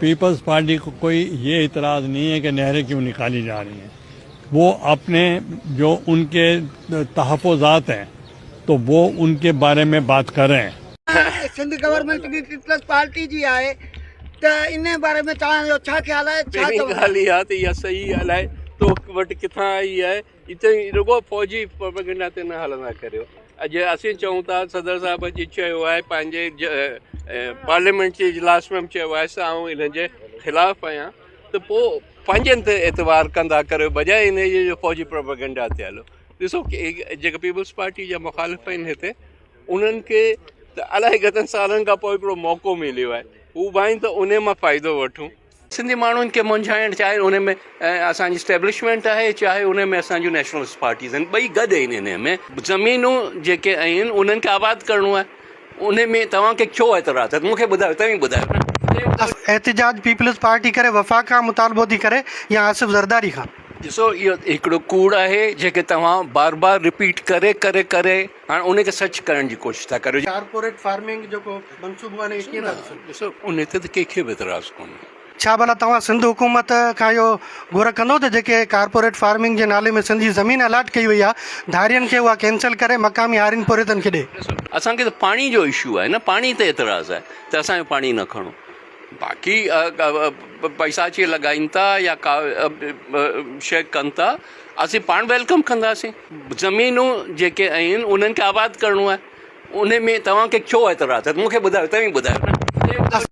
Peoples party को कोई ये इतराज़ नहीं है कि नहरें क्यों निकाली जा रही हैं। वो अपने जो उनके तहफ़्फ़ुज़ात हैं तो वो उनके बारे में बात कर रहे हैं। सिंध गवर्नमेंट به پيپلز پارٽي جي آهي ته ان باري ۾ توهان جو ڇا خيال آهي ڇا پهرين چوندا؟ ڳالهه اها ته اها صحيح ڳالهه آهي تو وٽ ڪٿان آئي آهي اتي رڳو فوجي پروپيگنڊا تي نه هلندا ڪريو اڄ اسين چئون ٿا صدر صاحب اچي چيو آهي پنهنجي پارليامينٽ جي اجلاس ۾ به چيو آهي ته آئون ان جي خلاف آهيان ته پوء پنهنجن تي اعتبار ڪندا ڪريو بجاء ان جي جو فوجي پروپيگنڊا تي هلو ڏسو جيڪا پيپلز پارٽي جا مخالف آهن هتي انهن کي ته الائي گهڻن سالن کان پوء هڪڙو موقعو مليو آهي هو ڀائين ته ان مان فائدو وٺون. سنڌي ماڻهن کي منجهائڻ چاهي ان ۾ اسان جي اسٽيبلشمينٽ آهي چاهي ان ۾ اسان جون نيشنلسٽ پارٽيز آهن ٻئي گڏ آهن ان ۾ زمينون جيڪي آهن انهن کي آباد ڪرڻو آهي ان ۾ توهان کي ڇو اعتراض آهي مون کي ٻڌايو توهين ٻڌايو نه. احتجاج پيپلز پارٽي ڪري وفاق کان مطالبو ٿي ڪري يا آصف زرداري کان؟ ڏسو اهو هڪڙو ڪوڙ آهي جيڪي توهان بار بار رپيٽ ڪري ڪري ڪري هاڻ ان کي سچ ڪرڻ جي ڪوشش ٿا ڪريو. ڪارپوريٽ فارمنگ جيڪو منصوبو آهي ان کي ڪيئن ٿا ڏسو؟ ڏسو ان تي ته ڪنهن کي به اعتراض ڪونهي. ڇا ڀلا توهان سنڌ حڪومت کان اهو گهر ڪندو ته جيڪي ڪارپوريٽ فارمنگ جي نالي ۾ سنڌ جي زمين الاٽ ڪئي وئي آهي ڌارين کي اها ڪينسل ڪري مقامي هارين پورهيتن کي ڏي؟ ڏسو اسان کي ته پاڻي جو اشو آهي نه پاڻي تي اعتراض آهي ته اسان جو پاڻي نه کڻو باقي پئسا اچي لڳائين ٿا يا ڪا شيء ڪن ٿا اسين پاڻ welcome ڪنداسين زمينون جيڪي آهن انهن کي آباد ڪرڻو آهي ان ۾ توهان کي ڇو اعتراض آهي مون کي ٻڌايو توهين ٻڌايو نه.